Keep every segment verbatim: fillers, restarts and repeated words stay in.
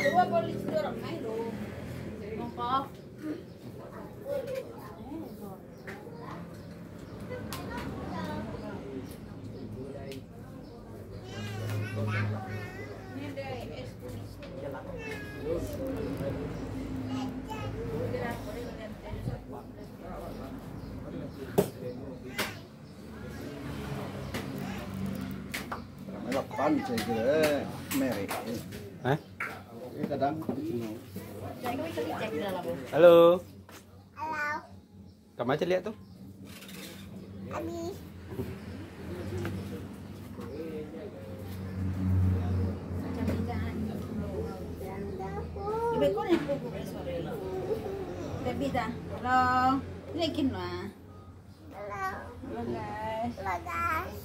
Ramai lapan saya kira, eh, merek, eh. Hah? Eh, kadang. Halo. Halo. Kama caliak tu? Habis. Lebih kurang pukul sore. Lebih dah. Halo. Ini kin lah. Halo, guys. Halo, guys.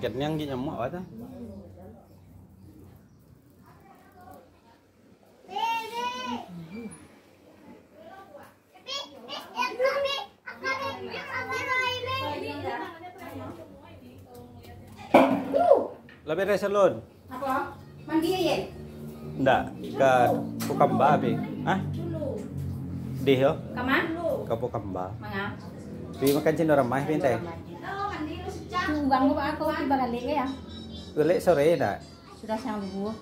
Kenyang gini nyamuk apa tu? Lah bareh salon? Apo? Mandi, Yen? Ndak, ka Pokamba pi. Hah? Dih yo? Kama? Ka Pokamba. Manga? Pi makan cendol ramah pi, Teh. Tu urang ko baa ko, pi bagalek ka yo? Galek sore ndak? Sudah siang bubuah.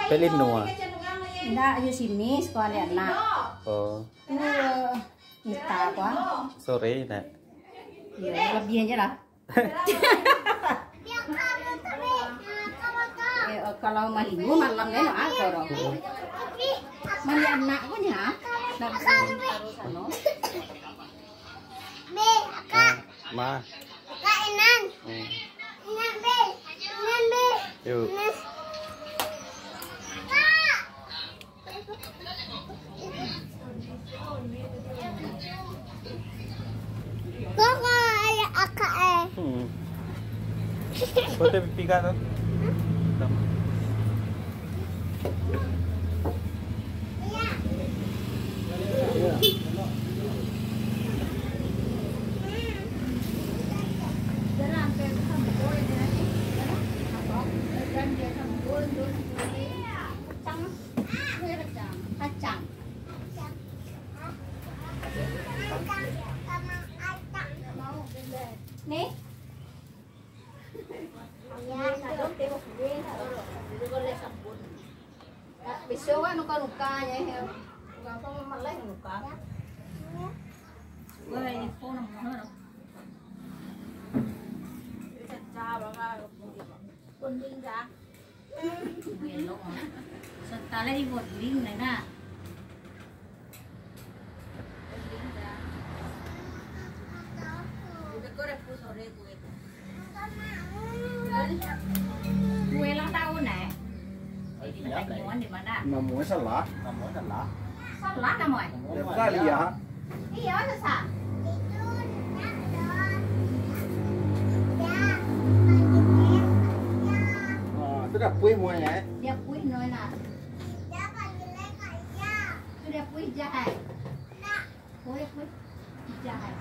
Pelin nua. Ndak, yo simis ko anak-anak. Oh. Tu, eh, Nita ko, ah. Sore ndak? Yo, labiah se lah. Eh, kalau malam minggu malam kan, ah, korong. Mandi anak ko nyo, ah. Nak taruh sano. Ma. Kak Inan. Hmm. Inan, Be. Inan, Be. Yuk. Inan. Kak. Kok, kok, ayo, akak, eh. Hmm. Kau teh pipi kak tu? Kacang. Kacang. Nih. Bisuak wak nuka-nuka nyo, eh. Urang tu malas nuka. Wah, ini pun. Pecah-pecah banget. Kuning dah. Elok. Santale di boarding, nah, nah. Kue ulang tahun, eh? Ini pertanyaan di mana? Namonyo salah. Namonyo salah. Salah namonyo? Ya, bukan ya. Iyo, susah. Ah, tu dah puih muai, eh? Dia puih, no, nak. Tu dah puih jahat. Puih, puih jahat.